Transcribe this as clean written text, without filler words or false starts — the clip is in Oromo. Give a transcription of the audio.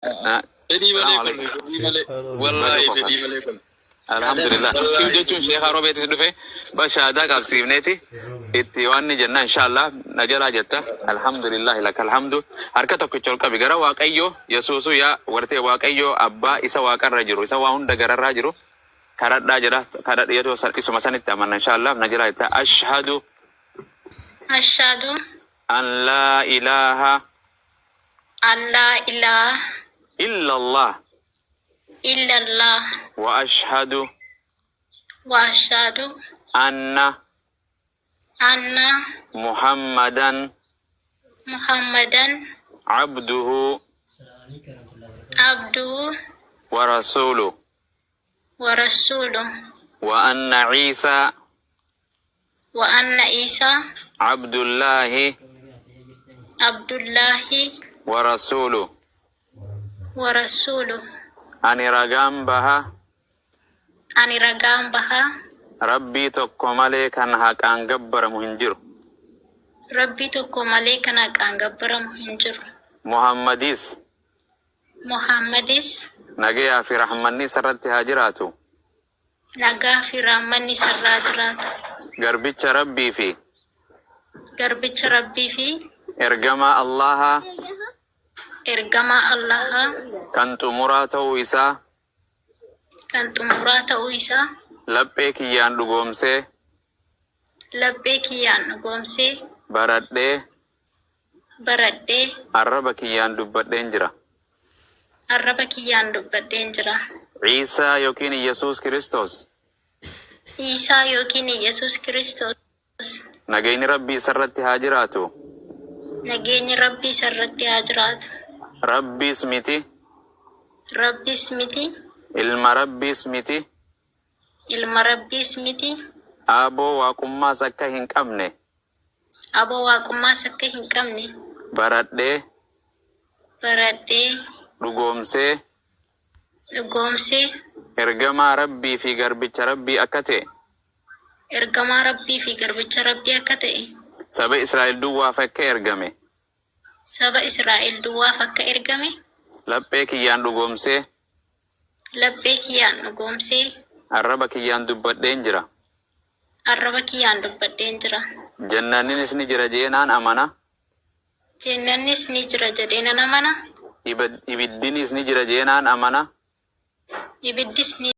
Fedhii malee Salaamu kolfe, alaikum. fedhii malee. Baga Wallaahi kofal. fedhii malee kolfe. Alhamdulillah. Kiw jechuun sheekhaa robeetis dhufe bashaadaa qabsiifneeti itti waan ni jenna inshallah na jalaa jetta alhamdulillah laka alhamdu harka tokkicha ol qabi gara waaqayyo yesuusu yaa wartee waaqayyo abbaa isa waaqarra jiru isa waa hunda gararraa jiru kadhadhaa jedha kadhadhu yeroo isuma sanitti amanna inshallah na jalaa jetta ashhadu Ashhadu an laa ilaaha an laa ilaaha illallah illallah wa ashhadu wa ashhadu anna anna muhammadan Muhammadan abduhu abduhu wa rasuluh wa rasuluh wa anna Isa wa anna Isa abdullahi abdullahi wa rasuluh. wa rasuluh. Ani ragaan baha Ani ragaan baha Rabbii tokko malee kan haqaan gabbaramu hin jiru. Rabbii tokko malee kan haqaan gabbaramu hin jiru. Muhammadis Muhammadis nagayaa fi rahmanni isarratti haa jiraatu. Nagaa fi rahmanni isarraa jiraatu. Garbicha Rabbii fi Garbicha Rabbii fi ergamaa Allahaa ergamaa Allahaa kan xumuraa ta'uu isaa kan xumuraa ta'uu isaa laphee kiyyaan dhugoomsee laphee kiyyaan dhugoomsee baradhee baradhee arraba kiyyaan dubbadheen jira. Arraba kiyyaan dubbadheen jira. Ciisaa yookiin Iyyasuus Kiristoos Iisaa yookiin Iyyasuus Kiristoos nageenyi Rabbii isarratti haa jiraatu. Nageenyi Rabbii isarratti haa jiraatu. Rabbiis miti, Rabbis miti, ilma Rabbiis miti, ilma Rabbiis miti, aaboo waaqummaas akka hin qabne aboo waaqummaas akka hin qabne baradhee baradhee dhugoomsee dhugoomsee ergamaa Rabbii fi garbicha Rabbii akka ta'e ergamaa Rabbii fi garbicha Rabbii akka ta'e saba Israa'el duwwaaf akka ergame saba Israa'el duwwaaf akka ergame laphee kiyyaan dhugoomsee laphee kiyyaan dhugoomsee arraba kiyyaan dubbadheen jira. Arraba kiyyaan dubbadheen jira. Jannanninis ni jira jeenaan amana. Jennannis ni jira jedhee nan amana. Ibiddinis ni jira jeenaan amana. Ibiddis ni